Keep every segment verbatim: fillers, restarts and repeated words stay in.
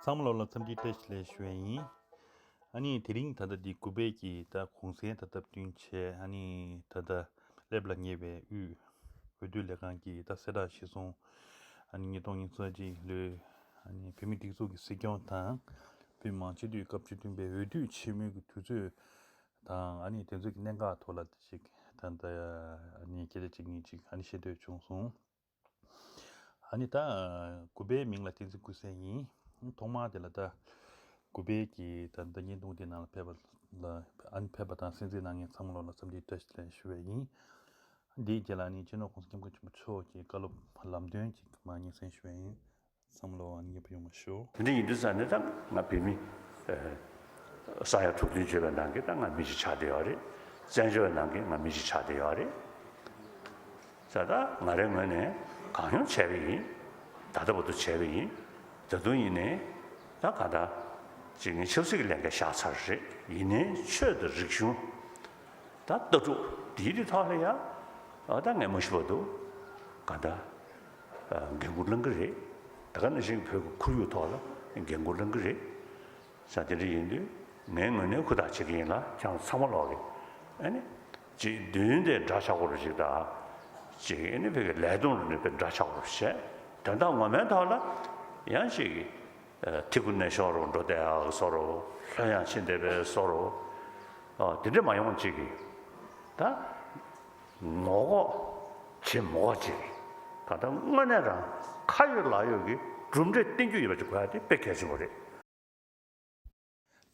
ཚང་མ་ལོ་ལ་འཚམས་འདྲི་བཀྲ་ཤིས་བདེ་ལེགས་ཞུ་བ་ཡིན། ཨ་ནི་དེ་རིང་ད་ལྟ་འདི་དགུ་པའི་གི་ད་གུང་སེང་ད་སྟབས་བསྟུན་བྱས། ཨ་ནི་ད་ལྟ་སླེབས་ལ་ཉེ་བའི་དབུས་འོས་བསྡུ་ལས་ཁང་གི་ད་གསལ་བསྒྲགས་གཞིར་བཟུང་། ཨ་ནི་ཉིས་སྟོང་ཉི་ཤུ་རྩ་གཅིག་ལོའི་ཨ་ནི་བོད་མིའི་སྒྲིག་འཛུགས་ཀྱི་སྲིད་སྐྱོང་དང་། བོད་མི་མང་སྤྱི་འཐུས་སྐབས་བཅུ་བདུན་པའི་འོས་བསྡུ་ཆེན་མོའི་གི་དུས་ཚོད་དང་། ཨ་ནི་དེ་ཚོའི་གི་གནད་འགག་ཐོག་ལ་ཅིག་ད་ལྟ་ཨ་ནི་སྐད་ཆ་གཅིག་གཉིས་ཅིག་ཨ་ནི་བཤད་འདོད་བྱུང་སོང་། ཨ་ནི་ད་དགུ་པའི་མིང་ལ་བསྟན་འཛིན་ཀུན་གསལ་ཡིན། ཐོག་མར་དེ་ལ་ད་དགུ་པའི་གི་ད་ལྟ་བརྙན་ཐུང་དེ་ནང་ལ་ཕེབས་པ་ལ་ཨ་ནི་ཕེབས་པ་དང་གསན་གཟིགས་གནང་མཁན་ཚང་མ་ལོ་ལ་འཚམས་འདྲི་བཀྲ་ཤིས་བདེ་ལེགས་ཞུ་བ་ཡིན། འདིའི་རྗེས་ལ་ཨ་ནི་སྤྱི་ནོར་༸གོང་ས་༸སྐྱབས་མགོན་ཆེན་པོ་མཆོག་གི་བཀའ་སློབ་ལམ་སྟོན་ཅིག་མར་སྙན་སེང་ཞུ་བ་ཡིན། ཚང་མ་ལོ་ཨ་ནི་མཉེས་པོ་ཡོང་བ་ཤོག་དེ་འདྲ་ཡིན་དུས་ཙང་ནས་ད་ང་བོད་མི་ས་ཡ་དྲུག་བདུན་བྱས་པའི་ནང་གི་ད་ང་མི་ཞིག་ཆགས་བསྡད་ཡོད་རེད། བཙན་བྱོལ་ནང་གི་ང་མི་ཞིག་ཆགས་བསྡད་ཡོད་རེད། ས་ད་ང་རའི་ངོས་ནས་གང་ཡོང་བྱས་པ་ཡིན། ད་ལྟ་བར་དུ་བྱས་པ་ཡིན། ད་དུང་ཡིན་ནའི་ད་ག་ད་ཅིག་ངས་ཆབ་སྲིད་ཀྱི་ལས་འགན་བཞག་ཚར་རེད། ཡིན་ནའི་ཆོས་དང་རིག་གཞུང་ད་ལྟ་གྲུབ་འདིའི་དེ་ཐོག་ལ་ཡ་ཨ་ད་ངས་མ་ཤི་བར་དུ་ག་ད་འགན་འཁུར་བླང་གི་རེད། ད་ག་ནང་བཞིན་བོད་ཀྱི་ཁོར་ཡུག་ཐོག་ལ་འགན་འཁུར་བླང་གི་རེད། ས་དེ་འདྲ་ཡིན་དུས་ངའི་ངོས་ནས་ཧུར་ཐག་བྱེད་ཀྱི་ཡིན་ལ། ཁྱེད་རང་ཚང་མ་ལོག་གི་ཨ་ནི་ཅིག་མདུན་དེ་འདྲ་ཆགས་དགོས་རེད་ཅིག་དང་། ཅིག་ཨ་ནི་བོད་ཀྱི་ལས་དོན་རུ་ནས་དཔེ་འདྲ་ཆགས་དགོས་རེད་བྱས། དོན་དག་ངོ་མའི་ཐོག་ལ་ཡང་ཅིག་ཐི་གུ་ནས་ཤོར་རུ་འགྲོ་བསྡད་ཡག་བཟོ་རུ། ལྷོད་ཡངས་ཕྱིན་བསྡད་པའི་བཟོ་རུ། ཨ་དེ་འདྲ་མ་ཡོང་ཅིག་གི་ད་ངོ་ལྐོག་བྱེད་མི་དགོས་ཅིག་གི་ད་ལྟ་དངོས་གནས་རང་ཁ་ཡོད་ལག་ཡོད་ཀྱི་གྲུབ་འབྲས་བསྟན་རྒྱུ་ཡོད་པ་ཅིག་དགོས་ཡ་དེ་དཔེ་གལ་ཆེན་པོ་རེད།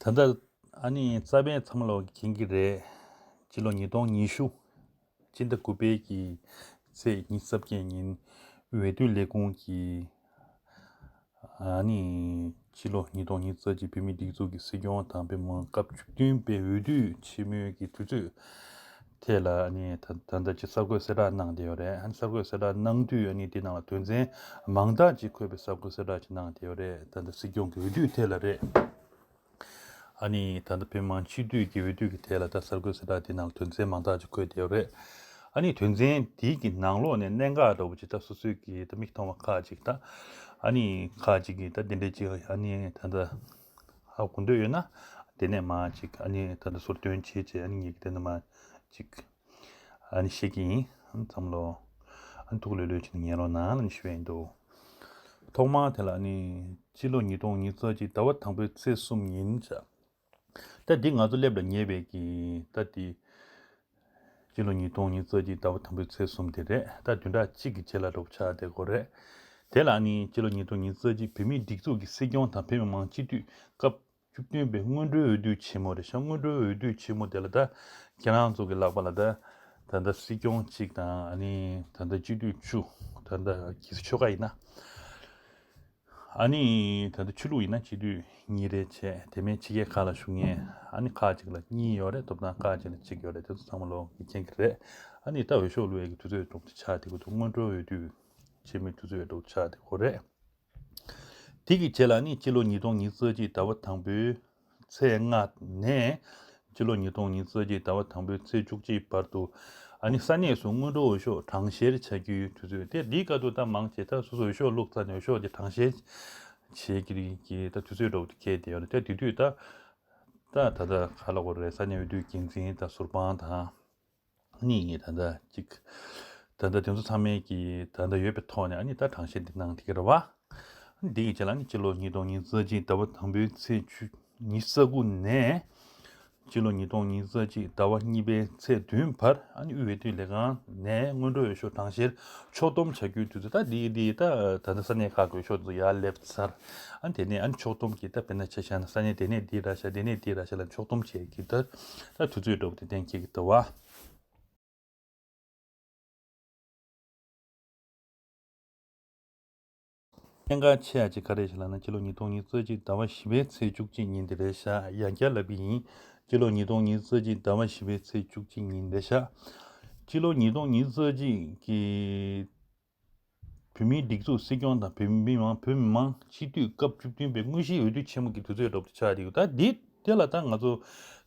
ད་ལྟ་ཨ་ནི་རྩ་བའི་ཚང་མ་ལོག་མཁྱེན་གྱི་རེད། སྤྱི་ལོ་ཉིས་སྟོང་ཉི་ཤུ་སྤྱི་ཟླ་དགུ་པའི་གི་ཚེས་ཉི་ཤུ་རྩ་བརྒྱད་ཉིན་འོས་བསྡུ་ལས་ཁུངས་ཀྱིས་ཨ་ནི་སྤྱི་ལོ་ཉིས་སྟོང་ཉི་ཤུ་རྩ་གཅིག་བོད་མིའི་སྒྲིག་འཛུགས་ཀྱི་སྲིད་སྐྱོང་དང་པོའི་མང་སྐབས་བཅུ་བདུན་པའི་འོས་བསྡུ་ཆེན་མོའི་གི་དུས་ཚོད་ཐད་ལ་ཨ་ནི་ད་ད་ལྟ་ཅིག་གསར་འགོད་གསལ་བསྒྲགས་གནང་བསྡད་ཡོད་རེད། ཨ་ནི་གསར་འགོད་གསལ་བསྒྲགས་གནང་དུས་ཨ་ནི་དེ་ནང་ལ་དོན་ཚན་མང་དག་ཅིག་འཁོད་པའི་གསར་འགོད་གསལ་བསྒྲགས་ཅིག་གནང་བསྡད་ཡོད་རེད། ད་ལྟ་སྲིད་སྐྱོང་གི་འོས་བསྡུ་ཐད་ལ་རེད། ཨ་ནི་ད་ལྟ་བོད་མང་སྤྱི་འཐུས་ཀྱི་འོས་བསྡུ་གི་ཐད་ལ་ད་གསར་འགོད་གསལ་བསྒྲགས་དེ་ནང་དོན་ཚན་མང་དག་ཅིག་འཁོད་བསྡད་ཡོད་རེད། ཨ་ནི་དོན་ཚན་དེའི་གི་ནང་ལོགས་ནས་གནད་འགག་འདྲ་བོ་ཅིག་ད་སོ་སོའི་གི་ད་མིག་མཐོང་བ་ཁག་ཅིག་ད་ཨ་ནི་ཁག་ཅིག་གིས་ད་དེ་འདྲ་ཅིག་ཨ་ནི་ད་ལྟ་ཧ་གོ་འདོད་ཡོད་ན་དེ་ནས་མར་ཅིག་ཨ་ནི་ད་ལྟ་ཟུར་འདོན་བྱེད་བྱེད་ཨ་ནི་ངེད་ཀྱི་དེ་ནས་མར་ཅིག་ཨ་ནི་བཤད་ཀྱི་ཡིན། ཨ་ནི་ཚང་མ་ལོ་ཨ་ནི་ཐུགས་ལྷོད་ལྷོད་བྱས་ནས་ཉན་རོགས་གནང་ལབ་ནས་ཞུ་ཡ་ཡིན་འདུག་ཐོག་མར་དེ་ལ་ཨ་ནི་སྤྱི་ལོ་ཉིས་སྟོང་ཉི་ཤུ་རྩ་གཅིག་ཟླ་བ་དང་པོའི་ཚེས་གསུམ་ཉིན་ཆ། ད་འདི་ང་ཚོ་སླེབས་ལ་ཉེ་བའི་གི་ད་འདི་སྤྱི་ལོ་ཉིས་སྟོང་ཉི་ཤུ་རྩ་གཅིག་ཟླ་བ་དང་པོའི་ཚེས་གསུམ་དེ་རེད། ད་བདུན་ཕྲག་གཅིག་གི་རྗེས་ལ་འགྲོ་ཆགས་བསྡད་ཀྱི་ཡོད་རེད། དེ་ལ་ནི་སྤྱི་ལོ་ཉིས་སྟོང་ཉི་ཤུ་རྩ་གཅིག་བོད་མིའི་སྒྲིག་འཛུགས་ཀྱི་སྲིད་སྐྱོང་དང་བོད་མི་མང་སྤྱི་འཐུས་སྐབས་བཅུ་བདུན་པའི་སྔོན་འགྲོའི་འོས་བསྡུ་ཆེན་མོ་རེད་ཤག་སྔོན་འགྲོའི་འོས་བསྡུ་ཆེན་མོ་དེ་ལ་ད་ཁྱེད་རང་ཚོ་གི་ལག་པ་ལ་ད་ད་ལྟ་སྲིད་སྐྱོང་གཅིག་དང་ཨ་ནི་ད་ལྟ་སྤྱི་འཐུས་བཅུ། ད་ལྟ་གལ་སྲིད་ཆོལ་ཁ་ཡིན་ན། ཨ་ནི་ད་ལྟ་ཆོས་ལུགས་ཡིན་ན་སྤྱི་འཐུས་གཉིས་རེ་བྱས། དེ་མིན་ཕྱི་རྒྱལ་ཁག་ལ་བཞུགས་མཁན་ཨ་ནི་ཁག་ཅིག་ལ་གཉིས་ཡོད་རེད། ཐོབ་ཐང་ཁག་ཅིག་ལ་གཅིག་ཡོད་རེད། དེ་ཚོ་ཚང་མ་ལོ་མཁྱེན་གྱི་རེད། ཨ་ནི་ད་འོས་ཤོག་བླུག་ཡས་ཀྱི་དུས་ཚོད་འགྲོ་དུས་ཆགས་བསྡད་ཀྱི་འདུག་སྔོན་འགྲོའི་འོས་བསྡུ་ཆེན་མོའི་དུས་ཚོད་འགྲོ་དུས་ཆགས་བསྡད་ཀྱི་ཡོད་རེད། དེ་གི་རྗེས་ལ་ནི་སྤྱི་ལོ་ཉིས་སྟོང་ཉི་ཤུ་རྩ་གཅིག་ཟླ་བ་དང་པོའི་ཚེས་ལྔ་ནས་སྤྱི་ལོ་ཉིས་སྟོང་ཉི་ཤུ་རྩ་གཅིག་ཟླ་བ་དང་པོའི་ཚེས་བཅུ་གཅིག་བར་དུ་ཨ་ནི་ས་གནས་སུ་སྔོན་འགྲོ་འོས་ཤོག་གྲངས་བཤེར་བྱ་རྒྱུའི་དུས་ཚོད་དེ། འདིའི་སྐབས་དུ་ད་མང་ཆེ་ད་སོ་སོ་འོས་ཤོག་བླུགས་ཚར་ནས་འོས་ཤོག་དེ་གྲངས་བཤེར་བྱེད་ཀྱི་རིགས་ཀྱི་ད་དུས་ཚོད་འདྲ་བོ་དེ་འཁེལ་བསྡད་ཡོད་རེད། ད་དེ་དུས་ད་ད་ད་ལྟ་ག་ལབ་དགོས་རེད། ས་གནས་འོས་བསྡུའི་འགན་འཛིན་ད་ཟུར་དཔང་དང་། ནི་ད་ལྟ་གཅིག་ད་ལྟ་དེ་ཚོ་ཚང་མས་ཀྱི་ད་ལྟ་ཡོད་པའི་ཐོག་ནས་ཨ་ནི་ད་གྲངས་བཤེར་འདི་གནང་བསྡད་ཀྱི་རེད་བ། འདི་གི་རྗེས་ལ་ནི་སྤྱི་ལོ་ཉིས་སྟོང་ཉི་ཤུ་རྩ་གཅིག་ཟླ་བ་དང་པོའི་ཚེས་བཅུ་ཉི་ཤུ་རྩ་དགུ་ནས་སྤྱི་ལོ་ཉིས་སྟོང་ཉི་ཤུ་རྩ་གཅིག་ཟླ་བ་གཉིས་པའི་ཚེས་བདུན་བར་ཨ་ནི་དབུས་འོས་བསྡུ་ལས་ཁང་ནས་སྔོན་འགྲོ་འོས་ཤོག་གྲངས་བཤེར་ཕྱོགས་བསྡོམས་བྱ་རྒྱུའི་དུས་ཚོད། ད་འདི་འདི་ད་ད་ལྟ་ས་གནས་ཁག་གི་འོས་ཤོག་དེ་ཚོ་ཡར་སླེབས་ཚར། ཨ་ནི་དེ་ནས་ཨ་ནི་ཕྱོགས་བསྡོམས་ཀྱིས་ད་དཔེར་ན་ཆ་བཞག་ན་ས་གནས་དེ་ནས་འདི་རག་ཤག་དེ་ནས་འདི་རག་ཤག་ལ་ཕྱོགས་བསྡོམས་བྱས་ཀྱི་ད་ད་དུས་ཚོད་འདྲ་བོ་དེ་གཏན་འཁེལ་གྱི་འདུག་བ། གནད་འགག་ཆེ་ཡ་ཅིག་ག་རེ་ཞིག་ལབ་ན། སྤྱི་ལོ་ཉིས་སྟོང་ཉི་ཤུ་རྩ་གཅིག་ཟླ་བ་བཞི་པའི་ཚེས་བཅུ་གཅིག་ཉིན་དེ་རེད་ཤག་ཡང་བསྐྱར་ལབ་ཀྱི་ཡིན། སྤྱི་ལོ་ཉིས་སྟོང་ཉི་ཤུ་རྩ་གཅིག་ཟླ་བ་བཞི་པའི་ཚེས་བཅུ་གཅིག་ཉིན་རེད་ཤག་སྤྱི་ལོ་ཉིས་སྟོང་ཉི་ཤུ་རྩ་གཅིག་གི་བོད་མིའི་སྒྲིག་འཛུགས་སྲིད་སྐྱོང་དང་བོད་མི་མང་བོད་མི་མང་སྤྱི་འཐུས་སྐབས་བཅུ་བདུན་པའི་དངོས་གཞིའི་འོས་བསྡུ་ཆེན་མོ་གི་དུས་ཚོད་འདྲ་བོ་དེ་ཆགས་བསྡད་ཡོད། ད་འདི་དེ་ལ་ད་ང་ཚོ་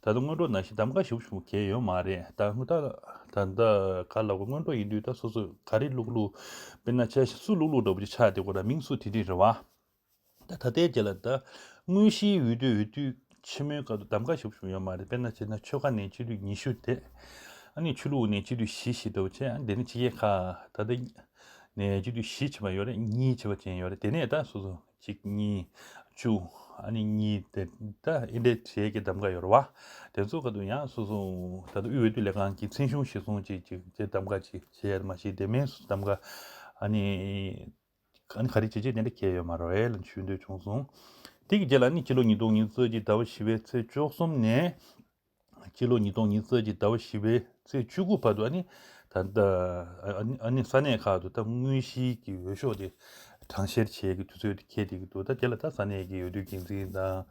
ད་ལྟ་སྔོན་འགྲོ་ནང་བཞིན་གདམ་ག་ཞེ་པོ་ཞེ་པོ་གལ་ཡོད་མ་རེད། ད་སྔོན་ད་ད་ད་ག་ལབ་དགོས། སྔོན་འགྲོ་ཡིན་དུས་ད་སོ་སོ་ག་རེ་བླུག་བླུག་དཔེར་ན་ཆ་བཞག་སུ་བླུག་བླུག་འདྲ་བོ་ཅིག་ཆགས་བསྡད་དགོས་ར། མིང་སུ་དེ་འདྲས་རེད་བ། ད་ད་ལྟའི་རྗེས་ལ་ད་དངོས་གཞིའི་འོས་བསྡུ་འོས་བསྡུ་ཆེན་མོའི་སྐབས་སུ་གདམ་ག་ཞུ་ཞུ་ཡོད་མ་རེད། དཔེར་ན་བྱས་ན་ཆོལ་ཁ་ནས་སྤྱི་འཐུས་ཉི་ཤུ་དེ། ཨ་ནི་ཆོས་ལུགས་ནས་སྤྱི་འཐུས་བཞི་བཞི་འདྲ་བོ་བྱས། ཨ་ནི་དེ་ནི་ཕྱི་རྒྱལ་ཁག་ད་ལྟ་ནས་སྤྱི་འཐུས་བཞི་བྱས་པ་ཡོད་རེད། གཉིས་བྱས་པ་ཅན་ཡོད་རེད། དེ་ནས་ད་སོ་སོ་གཅིག་གཉིས་བཅུ། ཨ་ནི་གཉིས་དེ་ད་ཨེ་འདྲས་བྱས་ཀྱི་གདམ་ག་ཡོད་རེད་བ། དེ་ཚོ་སྐབས་སུ་ཡང་སོ་སོ་ད་ལྟ་དབུས་འོས་བསྡུ་ལས་ཁང་གི་མཚན་གཞུང་གཞིར་བཟུང་བྱས་ཀྱི་གདམ་ག་ཅིག་བྱས་ཡ་མ་གཞི་དེ་མིན་སོ་སོ་གདམ་ག་ཨ་ནི། ཨ་ནི་ག་རེ་བྱེད་ཆེད་དེ་འདྲ་གལ་ཡོད་མ་རེད་ལ་ཞུ་འདོད་བྱུང་སོང་། དེ་གི་རྗེས་ལ་ཨ་ནི་སྤྱི་ལོ་ཉིས་སྟོང་ཉི་ཤུ་རྩ་གཅིག་ཟླ་བ་བཞི་པའི་ཚེས་བཅུ་གསུམ་ནས། སྤྱི་ལོ་ཉིས་སྟོང་ཉི་ཤུ་རྩ་གཅིག་ཟླ་བ་བཞི་པའི་ཚེས་བཅུ་དགུ་བར་དུ་ཨ་ནི་ད་ལྟ་ཨ་ནི་ཨ་ནི་ས་གནས་ཁག་ཏུ་ད་དངོས་གཞིའི་གི་འོས་ཤོག་དེ་གྲངས་བཤེར་བྱེད་ཀྱི་དུས་ཚོད་དེ་འཁེལ་བསྡད་ཀྱི་འདུག་ད་དེ་ལ་ད་ས་གནས་ཀྱི་འོས་བསྡུ་འགན་འཛིན་དང་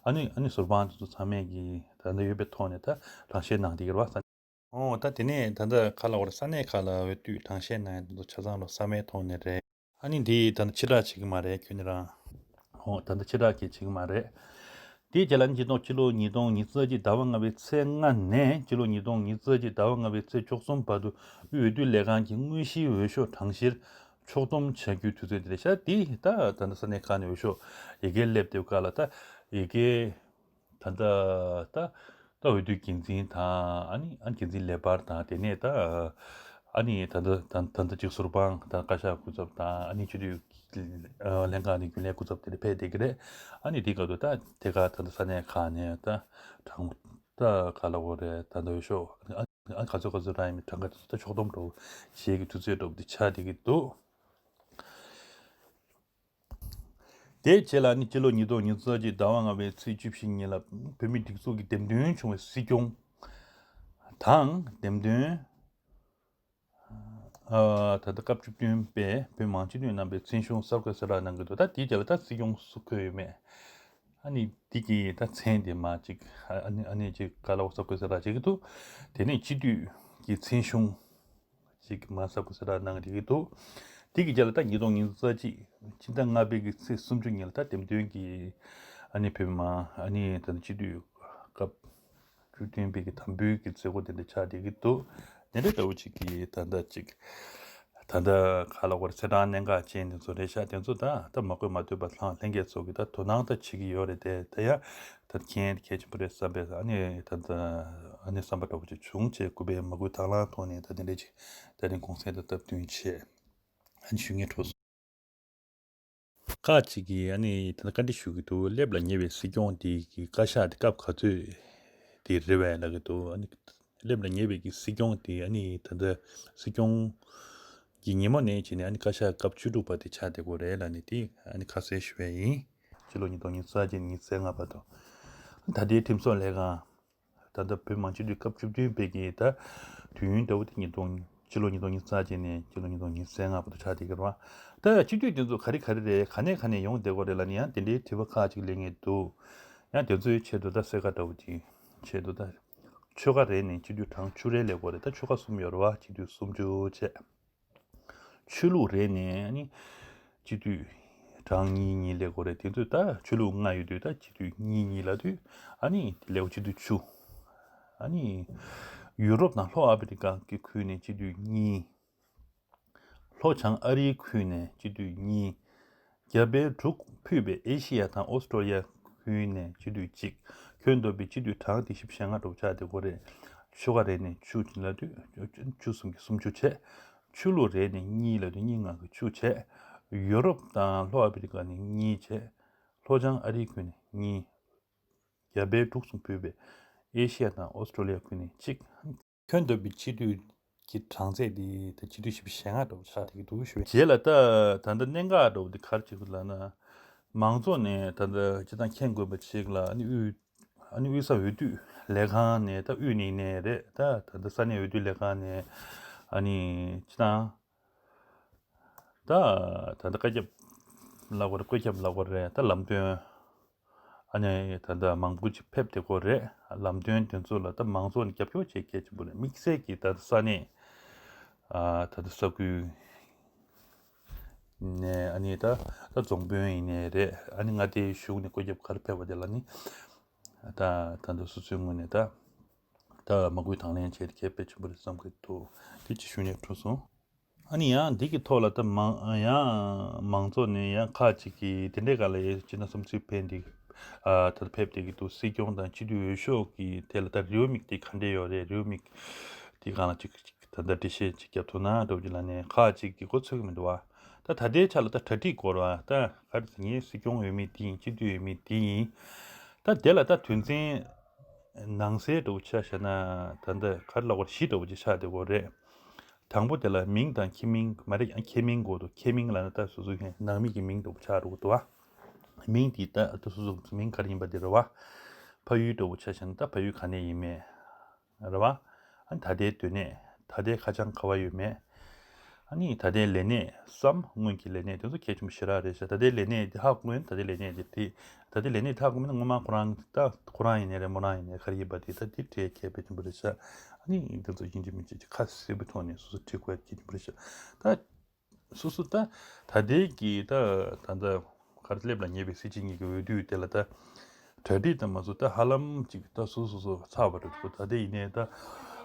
ཨ་ནི་ཨ་ནི་ཟུར་དཔང་དེ་ཚོ་ཚང་མས་ཀྱི་ད་ལྟ་ཡོད་པའི་ཐོག་ནས་ད་གྲངས་བཤེར་གནང་བསྡད་ཀྱི་རེད་བ། ཨོ་ད་དེ་ནས་ད་ལྟ་ག་ལབ་དགོས་རེད། ས་གནས་ཁག་ལ་འོས་བསྡུ་གྲངས་བཤེར་གནང་ཡ་དེ་ཚོ་ཆ་ཚང་ལོ་གསར་མའི་ཐོག་ནས་རེད། ཨ་ནི་འདི་ད་ལྟ་ཕྱིར་བསྒྲགས་བྱེད་ཀྱི་མ་རེད་ཁྱོན་ནས་རང་། ཨོ་ད་ལྟ་ཕྱིར་བསྒྲགས་ཀྱི་བྱེད་ཀྱི་མ་རེད། དེའི་རྗེས་ལ་ཨ་ནི་སྤྱི་ལོ་ཉིས་སྟོང་ཉི་ཤུ་རྩ་གཅིག་ཟླ་བ་ལྔ་པའི་ཚེས་ལྔ་ནས་སྤྱི་ལོ་ཉིས་སྟོང་ཉི་ཤུ་རྩ་གཅིག་ཟླ་བ་ལྔ་པའི་ཚེས་བཅུ་གསུམ་བར་དུ་དབུས་འོས་བསྡུ་ལས་ཁང་གི་དངོས་གཞིའི་འོས་ཤོག་གྲངས་བཤེར་ཕྱོགས་བསྡོམས་བྱ་རྒྱུའི་དུས་ཚོད་དེ་རེད་ཤག་དེ་ད་ད་ལྟ་ས་གནས་ཁག་ནས་འོས་ཤོག་ཡི་གེ་སླེབས་དེབ་ཁག་ལ་ད་ཡི་གེ་ད་ལྟ་ད་ད་འོས་བསྡུའི་འགན་འཛིན་དང་ཨ་ནི་ཨ་འགན་འཛིན་ལས་འཕར་དང་དེ་ནས་ད་ཨ་ནི་ད་ལྟ་ད་ད་ལྟ་ཅིག་ཟུར་དཔང་དང་བཀའ་ཤག་སྐུ་ཚབ་དང་ཨ་ནི་སྤྱི་འཐུས་ལྷན་ཁང་ནས་རྒྱུན་ལས་སྐུ་ཚབ་དེ་འདྲ་ཕེབས་བསྡད་ཀྱི་རེད། ཨ་ནི་དེ་སྐབས་དུ་ད་དེ་ག་ད་ལྟ་ས་གནས་ཁག་ནས་ད་གྲངས་ད་ག་ལ་འོ་རེད། ད་ལྟ་འོས་ཤོག་ཨ་ག་ཚོད་ག་ཚོད་རག་ཡིན་མིན་གྲངས་ཀ་དེ་ཚོ་ད་ཕྱོགས་བསྡོམས་འགྲོ་བྱེད་ཀྱི་དུས་ཚོད་འགྲོ་བ་དེ་ཆགས་བསྡད་ཀྱི་འདུག་དེའི་རྗེས་ལ་ནི་སྤྱི་ལོ་ཉིས་སྟོང་ཉི་ཤུ་རྩ་གཅིག་ཟླ་བ་ལྔ་པའི་ཚེས་བཅུ་བཞི་ཉིན་ལ་བོད་མིའི་སྒྲིག་འཛུགས་ཀྱི་འདེམས་ཐོན་བྱུང་བའི་སྲིད་སྐྱོང་དང་འདེམས་ཐོན་ད་ལྟ་སྐབས་བཅུ་བདུན་པའི་བོད་མི་མང་སྤྱི་འཐུས་རྣམ་པའི་མཚན་གཞུང་གསར་འགོད་གསལ་བསྒྲགས་གནང་གི་འདུག་ད་དེའི་རྗེས་ལ་ད་སྲིད་སྐྱོང་སུ་བསྐོས་ཡོད་མེད། ཨ་ནི་འདི་གི་ད་མཚན་དེ་མ་ཅིག་ཨ་ནི་ཨ་ནི་ཅིག་ག་ལ་འོ་གསར་འགོད་གསལ་བསྒྲགས་བྱེད་ཀྱི་འདུག་དེ་ནས་སྤྱི་འཐུས་ཀྱི་མཚན་གཞུང་ཅིག་མ་གསར་འགོད་གསལ་བསྒྲགས་གནང་གི་འདུག་དེ་གི་རྗེས་ལ་ད་ཉིས་སྟོང་ཉི་ཤུ་རྩ་གཅིག་ཕྱི་ཟླ་ལྔ་པའི་གི་ཚེས་སུམ་ཅུ་ཉིན་ལ་ད་འདེམས་ཐོན་གྱི་ཨ་ནི་བོད་མི་མང་ཨ་ནི་ད་སྤྱི་འཐུས་སྐབས་བཅུ་བདུན་པའི་གི་དམ་འབུལ་གྱི་མཛད་སྒོ་དེ་འདྲ་ཆགས་བསྡད་ཀྱི་འདུག་དེ་འདྲ་འདྲ་བོ་ཅིག་གི་ད་ལྟ་ཅིག་ད་ལྟ་ག་ལ་བར་ཚེས་གྲངས་གནད་འགག་ཅན་དེ་ཚོ་རེད་ཤག་དེ་ཚོ་ད་ད་མ་བཀོད་མ་ཐོས་པ་ལྷང་ལྷན་རྒྱས་ཚོ་གི་ད་དོ་སྣང་ད་བྱེད་ཀྱི་ཡོད་རེད་དེ། ད་ཡ་ད་མཁྱེན་གལ་ཆེན་པོ་རེད་བསམ་པས་ཨ་ནི་ད་ད་ཨ་ནི་བསམ་པ་འདྲ་བོ་ཅིག་བྱུང་བྱས་ཀུ་པའི་མ་བཀོད་དང་བླངས་ཐོག་ནས་ད་དེ་འདྲས་ཅིག་ད་ནི་གུང་སེང་ད་སྟབས་བསྟུན་བྱས་ཨ་ནི་ཞུ་སྙན་འཕྲོ་སོང་། ཁག་ཅིག་གིས་ཨ་ནི་ད་ལྟ་བཀའ་འདྲི་ཞུ་གི་འདུག་སླེབས་ལ་ཉེ་བའི་སྲིད་སྐྱོང་དེ་གི་བཀའ་ཤག་དེ་སྐབས་ག་ཚོད་དེ་རེད་པས་ལབ་གི་འདུག་ཨ་ནི་སླེབས་ལ་ཉེ་བའི་གི་སྲིད་སྐྱོང་དེ་ཨ་ནི་ད་ལྟ་སྲིད་སྐྱོང་གི་ཉིན་མོ་ནས་བྱས་ནས་ཨ་ནི་བཀའ་ཤག་སྐབས་བཅུ་དྲུག་པ་དེ་ཆགས་བསྡད་ཀྱི་ཡོད་རེད་ལབ་ནས་དེ་ཨ་ནི་ཁ་གསལ་ཞུ་བ་ཡིན། སྤྱི་ལོ་ཉིས་སྟོང་ཉི་ཤུ་རྩ་གཅིག་ནས་ཉི་ཤུ་རྩ་ལྔ་བར་དུ། ད་ལྟའི་ཁྲིམས་བཟོ་ལས་ཁང་། ད་ལྟ་བོད་མི་མང་སྤྱི་འཐུས་སྐབས་བཅུ་བདུན་པའི་གི་ད་དུས་ཡུན་ལྟ་བུ་དེ་ཉིས་སྟོང་སྤྱི་ལོ་ཉིས་སྟོང་ཉི་ཤུ་རྩ་གཅིག་ནས་སྤྱི་ལོ་ཉིས་སྟོང་ཉི་ཤུ་རྩ་ལྔ་བར་དུ་ཆགས་བསྡད་ཀྱི་རེད་བ། ད་སྤྱི་འཐུས་དེ་ཚོ་ག་རེ་ག་རེ་རེད། ག་ནས་ག་ནས་ཡོང་བསྡད་ཀྱི་ཡོད་རེད་ལབ་ནས་ཡང་དེ་འདྲའི་དྲི་བ་ཁག་ཅིག་སླེབས་མཁན་འདུག་ཡང་དེ་ཚོའི་ཆེད་དུ་ད་གསལ་ཁ་འདྲ་བོ་ཅིག་ཆེད་དུ་ད་ཆོལ་ཁ་རེ་ནས་སྤྱི་འཐུས་གྲངས་བཅུ་རེ་སླེབས་ཀྱི་ཡོད་རེད། ད་ཆོལ་ཁ་གསུམ་ཡོད་རེད་བ། སྤྱི་འཐུས་སུམ་ཅུ་བྱས། ཆོས་ལུགས་རེ་ནས་ཨ་ནི་སྤྱི་འཐུས་གྲངས་གཉིས་གཉིས་སླེབས་ཀྱི་ཡོད་རེད། དེ་ཚོ་ད་ཆོས་ལུགས་ལྔ་ཡོད་དུས་ད་སྤྱི་འཐུས་གཉིས་གཉིས་ལབ་དུས་ཨ་ནི་དེ་ལེའུ་སྤྱི་འཐུས་བཅུ། ཨ་ནི་ཡུ་རོབ་དང་ལྷོ་ཨ་ཕི་རི་ཀ་གི་ཁུལ་ནས་སྤྱི་འཐུས་གཉིས། ལྷོ་བྱང་ཨ་རིའི་ཁུལ་ནས་སྤྱི་འཐུས་གཉིས། རྒྱ་བལ་འབྲུག་ཕུད་པའི་ཨེ་ཤི་ཡ་དང་ཨོ་སི་ཀྲོ་ལི་ཡ་ཁུལ་ནས་སྤྱི་འཐུས་གཅིག་ཁྱོན་བསྡོམས་པའི་སྤྱི་འཐུས་གྲངས་དེ་བཞི་བཅུ་ཞེ་ལྔ་འདྲ་བོ་ཆགས་བསྡད་ཀྱི་ཡོད་རེད། ཆོལ་ཁ་རེ་ནས་བཅུ་ལབ་དུས་བཅུ་གསུམ་གྱི་སུམ་ཅུ་བྱས། ཆོས་ལུགས་རེ་ནས་གཉིས་ལབ་དུས་གཉིས་ལྔ་གི་བཅུ་བྱས། ཡོ་རོབ་དང་ལྷོ་ཨ་ཕི་རི་ཀ་ནས་གཉིས་བྱས། ལྷོ་བྱང་ཨ་རིའི་ཁུལ་ནས་གཉིས། རྒྱ་བལ་འབྲུག་གསུམ་ཕུད་པའི་ཨེ་ཤི་ཡ་དང་ཨོ་སི་ཀྲོ་ལི་ཡ་ཁུལ་ནས་གཅིག་ཁྱོན་བསྡོམས་པའི་སྤྱི་འཐུས་ཀྱི་གྲངས་ཚད་དེ་ད་སྤྱི་འཐུས་བཞི་བཅུ་ཞེ་ལྔ་འདྲ་བོ་ཆགས་བསྡད་ཀྱི་འདུག་ཞུ་བས། རྗེས་ལ་ད་ད་ལྟ་གནད་འགག་འདྲ་བོ་དེ་ག་རེ་བྱེད་དགོས་ལབ་ན། མང་ཚོགས་ནས་ད་ལྟ་སྤྱི་བཏང་མཁྱེན་དགོས་པ་ཞིག་ལ་ཨ་ནི་དབུས་ཨ་ནི་དབུས་ས་འོས་བསྡུ་ལས་ཁང་ནས་ད་དབུས་ནས་ཡིན་ནའི་རེད། ད་ད་ལྟ་ས་གནས་འོས་བསྡུ་ལས་ཁང་ནས་ཨ་ནི་སྤྱི་བཏང་ད་ད་ལྟ་བཀའ་ཁྱབ་ལབ་དགོས་རེད། བཀོད་ཁྱབ་ལབ་དགོས་རེད། ད་ལམ་སྟོན་ཨ་ནི་ད་ལྟ་མང་པོ་ཅིག་ཕེབས་བསྡད་ཀྱི་ཡོད་རེད། ལམ་སྟོན་དེ་ཚོ་ལ་ད་མང་ཚོགས་ནས་རྒྱབ་སྐྱོར་བྱེད་གལ་ཆེན་པོ་རེད། དམིགས་བསལ་གྱིས་ད་ལྟ་ས་གནས་ཨ་ད་ལྟ་ས་ཁུལ་ནས་ཨ་ནི་ད་ད་རྫོང་དཔོན་ཡིན་ནའི་རེད། ཨ་ནི་མངའ་སྡེའི་གཞུང་ནས་བཀོད་ཁྱབ་ག་རེ་ཕེབས་པ་དེ་ལ་ནི་ད་ད་ལྟ་སོ་སོའི་ངོས་ནས་ད་ད་མ་བསྐུལ་དང་ལེན་བྱས་ཏེ་གལ་དཔེ་ཆེན་པོ་རེད་བསམ་གྱི་འདུག་དེ་ཅིག་ཞུ་སྙིང་བྲོ་སོང་། ཨ་ནི་ཡང་འདི་གི་ཐོག་ལ་ད་མང་ཡང་མང་ཚོགས་ནས་ཡང་ཁག་ཅིག་གིས་དེ་འདྲའི་སྒང་ལ་ཡང་སྤྱི་ཟླ་གསུམ་ཚེས་ཕེབས་འདི་ཨ་ད་ཕེབས་དེ་གི་འདུག་སྲིད་སྐྱོང་དང་སྤྱི་འཐུས་འོས་ཤོག་གི་ཐད་ལ་ད་རེའུ་མིག་དེ་ག་འདྲས་ཡོད་རེད། རེའུ་མིག་དེ་སྒང་ལ་ཅིག་ད་ལྟ་འགྲེལ་བཤད་ཅིག་རྒྱབ་ཐུབ་ན་འདྲ་བོ་ཅིག་ལ་ནས་ཁག་ཅིག་གིས་མགོ་ཚོད་ཀྱི་མི་འདུག་བ། ད་ད་ལྟའི་ཆ་ལ་ད་གྲ་སྒྲིག་སྐོར་བ་ད་ག་རེ་ཟེར། ངའི་སྲིད་སྐྱོང་འོས་མི་དེ་ཡིན། སྤྱི་འཐུས་འོས་མི་དེ་ཡིན། ད་དེ་ལ་ད་དོན་ཚན་ནང་གསེས་འདྲ་བོ་ཆ་བཞག་ན་ད་ལྟ་ག་རེ་ལབ་དགོས་རེད། བཞི་འདྲ་བོ་ཅིག་ཆགས་བསྡད་ཡོད་རེད། དང་པོ་དེ་ལ་མིང་དང་ཁྱིམ་མིང་མ་རེད། ཁྱེད་མིང་དགོས་འདུག་ཁྱེད་མིང་ལབ་ན་ད་སོ་སོའི་ནང་མི་གི་མིང་འདྲ་བོ་ཆགས་འགྲོ་གི་འདུག་བ། མིང་དེ་ད་ད་སོ་སོ་མིང་ག་རེ་ཡིན་པ་དེ་རེད་བ། ཕ་ཡུལ་འདྲ་བོ་ཆ་བཞག་ན་ད་ཕ་ཡུལ་ག་ནས་ཡིན་མིན། རེད་བ། ཨ་ནི་ད་ལྟའི་སྡོད་གནས། ད་ལྟའི་ཁ་བྱང་ག་བ་ཡོད་མེད། ཨ་ནི་ད་ལྟའི་ལས་གནས་སམ་སྔོན་གྱི་ལས་གནས་དེ་ཚོ་གལ་ཆེན་པོ་ཞེ་དྲག་རེད་ཤག་ད་ལྟའི་ལས་གནས་དེ་ཧ་གོ་ན་ད་ལྟའི་ལས་གནས་དེ་དེ་ད་ལྟའི་ལས་གནས་དེ་ཧ་གོ་མིན་ན་སྔོན་མ་ཁོ་རང་ད་ཁོ་རང་ཡིན་ནའི་རེད། མོ་རང་ཡིན་ནའི་ག་རེ་ཡིན་པ་དེ་ད་དེ་འདྲའི་གལ་ཆེན་པོ་རེད་ཤག་ཨ་ནི་དེ་ཚོ་ཡིན་གཅིག་མིན་གཅིག་ཁ་གསལ་པོའི་ཐོག་ནས་སོ་སོ་འབྲི་དགོས་ཡ་གལ་ཆེན་པོ་རེད་ཤག་ད། སོ་སོ་ད་ད་ལྟའི་གི་ད་ད་ལྟ་གར་སླེབས་ལ་ཉེ་བའི་སྲིད་སྤྱི་གཉིས་ཀྱི་འོས་བསྡུ་དེ་ལ་ད་གྲ་སྒྲིག་དང་མ་སོ་ད་ཧ་ལམ་ཅིག་ད་སོ་སོ་སོ་ཚར་བ་འགྲོ་འདུག་ད་ལྟ་ཡིན་ནའི་ད་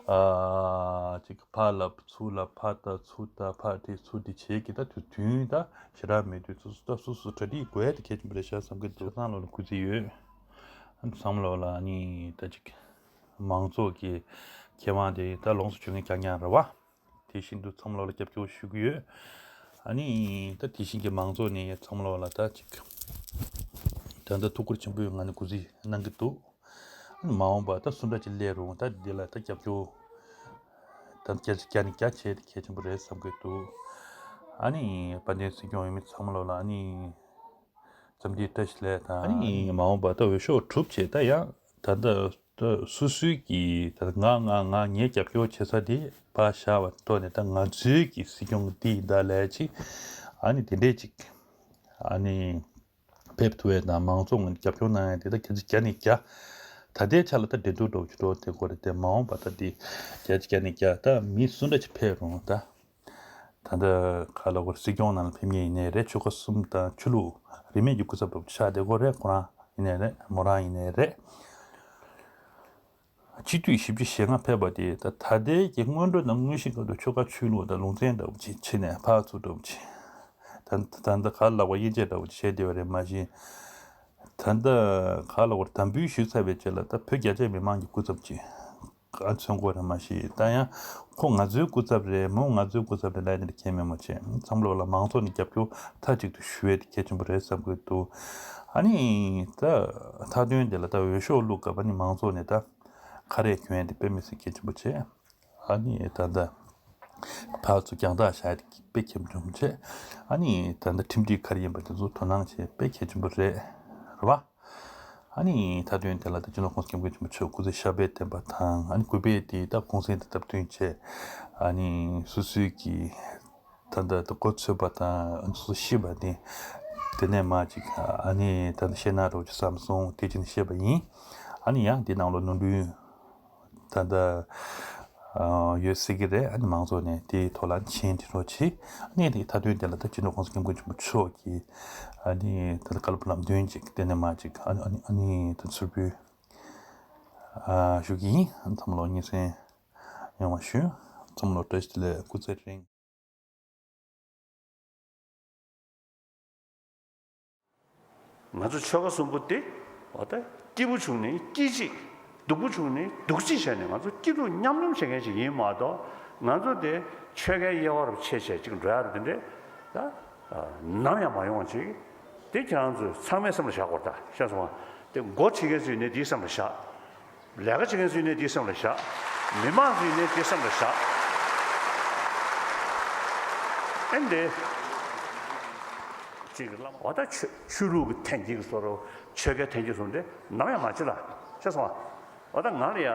ཨ་ཅིག་ཕར་ལབ་ཚུར་ལབ་ཕར་ལྟ་ཚུར་ལྟ་ཕར་ཁྲིད་ཚུར་ཁྲིད་བྱེད་ཀྱི་ད་དུས་རྒྱུན་ད་ཞེ་དྲག་མེད་དུས་སོ་སོ་ད་སོ་སོ་གྲ་སྒྲིག་དགོས་ཡ་དེ་གལ་ཆེན་པོ་རེད་ཤག་བསམ་གྱི་འདུག་ཚང་ལོ་ལ་སྐུ་ཚེ་ཡོད། ཚང་ལོ་ལ་ནི་ད་ཅིག་མང་ཚོགས་ཀྱི་ཁེ་དབང་དེ་ད་ལོངས་སུ་སྤྱོད་མཁན་རྐྱང་རྐྱང་རེད་བ། དེ་བཞིན་དུ་ཚང་མ་ལོག་ལ་སྐྱབས་སྐྱོར་ཞུ་གི་ཡོད། ཨ་ནི་ད་དེ་བཞིན་གྱི་མང་ཚོགས་ནས་ཚང་མ་ལོག་ལ་ད་ཅིག་ད་ལྟ་ཐུགས་ཁུར་ཆེན་པོའི་ངང་ནས་གུས་བརྩི་གནང་གི་འདུག་ཨ་ནི་མ་འོངས་པ་ད་སུ་འདྲ་ཅིག་སླེབས་རུང་ད་འདི་ལ་ད་སྐྱབས་སྐྱོར་ད་བརྒྱ་ཆ་བརྒྱ་ནས་བརྒྱ་བྱས་ཏེ་གལ་ཆེན་པོ་རེད་བསམ་གྱི་འདུག་ཨ་ནི་དཔལ་ལྡན་སྲིད་སྐྱོང་འོས་མི་ཚང་མ་ལོག་ལ་ཨ་ནི་འཚམས་འདྲི་བཀྲ་ཤིས་བདེ་ལེགས་དང་། ཨ་ནི་མ་འོངས་པ་ད་འོས་ཤོག་གྲུབ་བྱས་ད་ཡང་ད་ལྟ་ད་སོ་སོའི་གི་ད་ང་ང་ང་ངའི་རྒྱབ་སྐྱོར་བྱེད་ས་དེ་ཕར་བཞག་པ་ཐོག་ནས་ད་ང་ཚོའི་གི་སྲིད་སྐྱོང་འདི་ཡིན་ད་ལས་ཅིག་ཨ་ནི་དེ་འདྲས་ཅིག་ཨ་ནི་ཕེབས་ཐུབ་པའི་དང་མང་ཚོགས་ངོས་ནས་རྒྱབ་སྐྱོར་གནང་ཡ་དེ་ད་བརྒྱ་ཆ་བརྒྱ་ནས་བརྒྱ། ད་ལྟའི་ཆ་ལ་ད་འགྲན་བསྡུར་འདྲ་བོ་ཅིག་འགྲོ་བསྡད་ཀྱི་ཡོད་རེད་དེ། མ་འོངས་པ་ད་འདི་བརྒྱ་ཆ་བརྒྱ་ནས་བརྒྱ་ད་མི་སུ་འདྲ་ཅིག་ཕེབས་རུང་ད། ད་ལྟ་ག་ལ་བར་སྲིད་སྐྱོང་ནང་ལ་ཕེབས་མཁན་ཡིན་ནའི་རེད། ཆོལ་ཁ་གསུམ་དང་ཆོས་ལུགས་རིས་མེད་ཀྱི་སྐུ་ཚབ་འདྲ་བོ་ཆགས་བསྡད་ཀྱི་ཡོད་རེད། ཁོ་རང་ཡིན་ནའི་རེད། མོ་རང་ཡིན་ནའི་རེད། སྤྱི་འཐུས་བཞི་བཅུ་ཞེ་ལྔ་ཕེབས་པ་དེ་ད་ད་ལྟའི་གི་སྔོན་འགྲོ་དང་དངོས་གཞི་སྐབས་དུ་ཆོལ་ཁ་ཆོས་ལུགས་དང་ལུང་ཚན་འདྲ་བོ་ཅིག་ཕྱེ་ནས་ཕར་ཚུར་འདྲ་བོ་ཅིག་ད་ད་ད་ག་ལ་བར་དབྱེ་འབྱེད་འདྲ་བོ་ཅིག་བྱས་བསྡད་པ་རེད། མ་གཞི་ད་ལྟ་ག་ལ་བར་དམ་འབུལ་ཞུས་ཚར་བའི་རྗེས་ལ་ད་བོད་རྒྱ་ཆེ་མི་མང་གི་སྐུ་ཚབ་ཅིག་ཨ་མཚོན་དགོས་རེད། མ་གཞི་ད་ཡང་ཁོ་ང་ཚོའི་སྐུ་ཚབ་རེད། མོ་ང་ཚོའི་སྐུ་ཚབ་རེད་ལབ་ནས་ཁྱད་མེད་མོ་བྱས། ཚང་མ་ལོག་ལ་མང་ཚོགས་ནས་རྒྱབ་སྐྱོར་མཐའ་གཅིག་ཏུ་ཞུ་ཡས་དེ་གལ་ཆེན་པོ་རེད་བསམ་གྱི་འདུག་ཨ་ནི་ད་མཐའ་དོན་དེ་ལ་ད་འོས་ཤོག་བླུག་སྐབས་ཨ་ནི་མང་ཚོགས་ནས་ད་ཁ་རས་གྱོན་ཡས་དེ་དཔེ་མི་སྲིད་གལ་ཆེན་པོ་བྱས། ཨ་ནི་ད་ད་ཕར་ཚུར་རྒྱང་ཐག་བཞག་ཡས་དེ་དཔེ་གལ་ཆེན་པོ་བྱས། ཨ་ནི་ད་ད་ཁྲིམས་སྒྲིག་ག་རེ་ཡིན་པ་དེ་ཚོ་དོ་སྣང་བྱས་དཔེ་གལ་ཆེན་པོ་རེད། རེད་བ། ཨ་ནི་མཐའ་དོན་དེ་ལ་ད་སྤྱི་ནོར་༸གོང་ས་༸སྐྱབས་མགོན་ཆེན་པོ་མཆོག་སྐུ་ཚེ་ཞབས་པད་བརྟན་པ་དང་། ཨ་ནི་གུས་པས་དེ་ད་གུང་སེང་དེ་སྟབས་བསྟུན་བྱས། ཨ་ནི་སོ་སོའི་གི་ད་ལྟ་ད་གོ་ཚོད་པ་དང་སོ་སོ་ཤེས་པ་དེ་དེ་ནས་མ་ཅིག་ཨ་ནི་ད་ལྟ་བཤད་ན་འགྲོ་ཅིག་བསམ་སོང་། དེ་བྱས་ནས་བཤད་པ་ཡིན། ཨ་ནི་ཡང་དེ་ནང་ལོ་ནོར་འཁྲུལ་ད་ལྟ་ཨ་ཡོད་སྲིད་ཀྱི་རེད། ཨ་ནི་མང་ཚོགས་ནས་དེའི་ཐོག་ལ་མཆན་འབྲི་རོགས་བྱེད། ཨ་ནི་དེ་མཐའ་དོན་དེ་ལ་ད་སྤྱི་ནོར་༸གོང་ས་༸སྐྱབས་མགོན་ཆེན་པོ་མཆོག་གིས་ཨ་ནི་ད་ལྟ་བཀའ་སློབ་ལམ་སྟོན་ཅིག་དེ་ནས་མ་ཅིག་ཨ་ནི་ཨ་ནི་ཨ་ནི་ད་ཚུར་འབུལ་ཨ་ཞུ་གི་ཡིན། ཨ་ནི་ཚང་མ་ལོ་སྙན་སེང་ཡོང་བ་ཞུ། ཚང་མ་ལོ་བཀྲ་ཤིས་བདེ་ལེགས། སྐུ་ཚེ་རིང་། ང་ཚོ་ཆོལ་ཁ་གསུམ་པོ་དེ་འོ་ད་སྐྱིད་པོ་བྱུང་ནས་སྐྱིད་ཅིག་སྡུག་པོ་བྱུང་ནས་སྡུག་ཅིག་བྱས་ནས་ང་ཚོ་སྐྱིད་སྡུག་མཉམ་མྱོང་བྱེད་མཁན་ཞིག་ཡིན་མ་གཏོགས། ང་ཚོ་དེ་ཆོལ་ཁའི་དབྱེ་བ་རུ་ཕྱེ་བྱས་ཅིག་འགྲོ་ཡ་རུ་དེ་འདྲས་ད་ནམ་ཡང་མ་ཡོང་བ་ཅིག་དེ་ཁྱེད་རང་ཚོས་ཚང་མས་སེམས་ལ་བཞག་དགོས་རེད། ད་ཤེས་སོང་ང་། དེ་མགོ་ཁྲིད་མཁན་ཚོས་ནས་དེའི་སེམས་ལ་བཞག་ལས་ཀ་བྱེད་མཁན་ཚོས་ནས་དེའི་སེམས་ལ་བཞག་མི་མང་ཚོས་ནས་དེའི་སེམས་ལ་བཞག་ཨེ་འདི། གཅིག་གི་བླ་མ་འོ་ད་ཆོས་ཆོས་ལུགས་ཀྱི་འཐེན་འཁྱེར་གྱི་བཟོ་འདྲ། ཆོལ་ཁའི་འཐེན་འཁྱེར་བཟོ་འདྲ་དེ་ནམ་ཡང་མ་བྱེད་ལ། ཤེས་སོང་ང་། འོ་ད་ང་ལ་ཡ་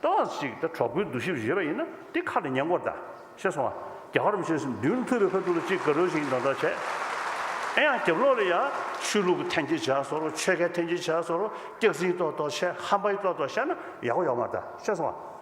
ཏོག་ཙམ་ཅིག་ད་གྲོགས་པོའི་འདུ་ཤེས་ཡོད་པ་ཡིན་ན་དེ་ཁ་ལ་ཉན་དགོས་རེད། ད་ཤེས་སོང་ང་། རྒྱལ་བ་རིན་པོ་ཆེ་མདུན་ཐུག་པའི་ཁ་ཐུག་ལ་ཅིག་དགའ་རོགས་ཤིག་ཡིན་དོན་དག་བྱས། ཨེ་ཡང་རྒྱབ་ལོགས་ལ་ཡ་ཆོས་ལུགས་ཀྱི་འཐེན་འཁྱེར་བྱས་བཟོ་འདྲ། ཆོལ་ཁའི་འཐེན་འཁྱེར་བྱས་བཟོ་འདྲ། སྐྱག་རྫུན་ཏོག་ཏོག་བཤད། ཧམ་པ་ཏོག་ཏོག་བཤད་ན་ཡག་པོ་ཡོད་མ་རེད། ད་ཤེས་སོང་ང་།